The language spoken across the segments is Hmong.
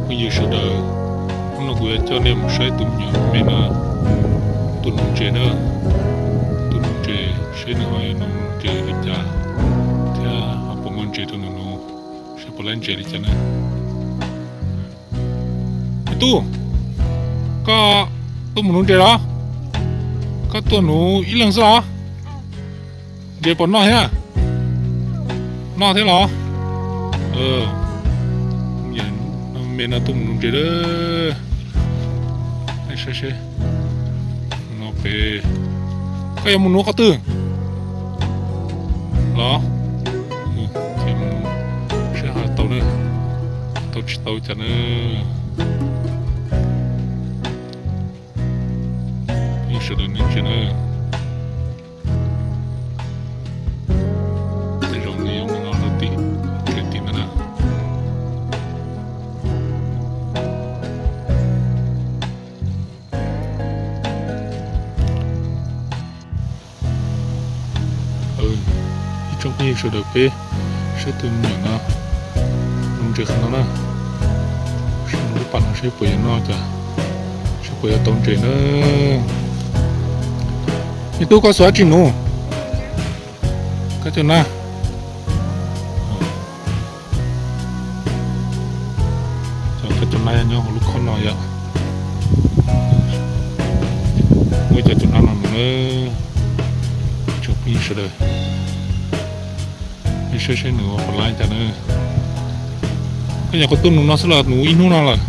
Phooj ywg sawv daws, hnub no kuv yuav coj nej mus saib tus me nyuam me no tua nuv ntses na. Tua nuv ntses, saib nws ho yuav nuv ntses li cas thiab ho puas muaj ntses rau nws nuv, saib puas laib ntses li cas na. Me tub, koj tuaj mus nuv ntses los? Koj tuaj nuv ib leeg xwb los? Ntses puas noj thiab? Noj thiab los? Me no tuaj mus nuv ntses lawm. Saib seb, no pem, koj yuav mus nuv qhov twg los? Saib ho tau na, tau tsis tau cas na. Sawv daws nej ntsia na, tej zaum nws yuav mus no rau tim, rau tim ntawd na. Ib tsoom phooj ywg sawv daws, peb saib tus me nyuam no nuv ntses qhov no na. Saib nws lub pas no seb puas yuav noj cas, seb puas yuav tau ntses na. Me tub, koj xuas dab tsi nuv? Koj cov nab, koj cov nab nyob hauv lub khob no yom. Muab cov cov nab no nuv na, tsoom phooj ywg sawv daws. Saib seb nws ua puas laib cas na. Koj nyuam qhuav tuaj nuv no xwb los nuv ib hnub no lawm?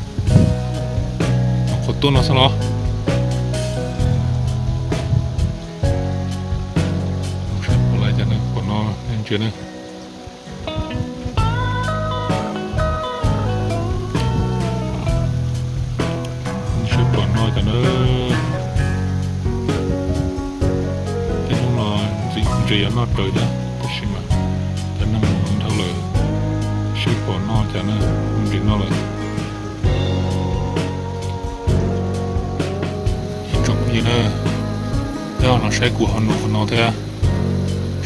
Nyuam qhuav tuaj no xwb los? Saib puas laib cas na, pom no ntsia na. Saib puas noj cas na. Tej hnub no ntses yuav noj raws thiab, tab sis mas cov neeg mus dhau lawm, saib puas noj cas na, ntses noj lawm. Ib tsoom phooj ywg na, yog no saib kuv ho nuv qhov no thiab,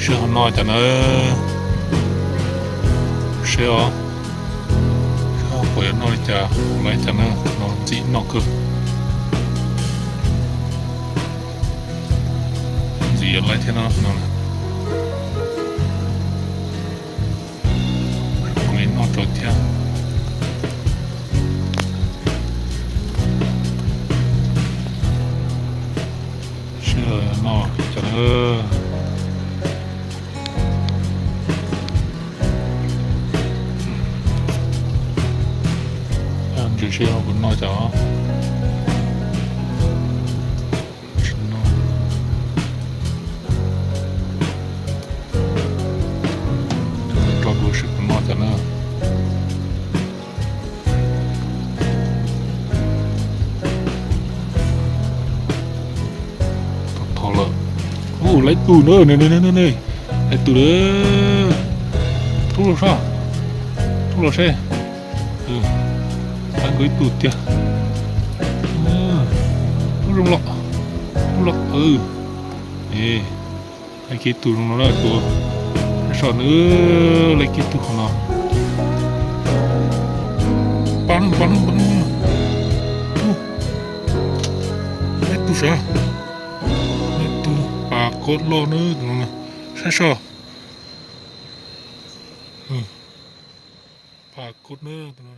saib ho noj cas na. Saib os, saib puas yuav noj li cas, laib cas na, no ntxim noj kawg. Ntxim yuav laib thiab no, no. Kuv li noj tso thiab. Sib noj cov na. Ntses sib ho puas noj cov. Tsis noj. Tso dua seb puas noj cov na. Tho lawm. Ub, laib tus na, ne ne ne ne, laib tus lawm. Rub los seb, rub los seb. Laib nkawd ib tug tiag. Rub zoo los, rub los. Laib kiag ib tug zoo no na tus. Sab saum no, laib kiag ib tug qhov no. Pab na, pab na, pab na. Laib tus sav, laib tus pas kod loj na tus no. Sab saum, pas kod na tus no.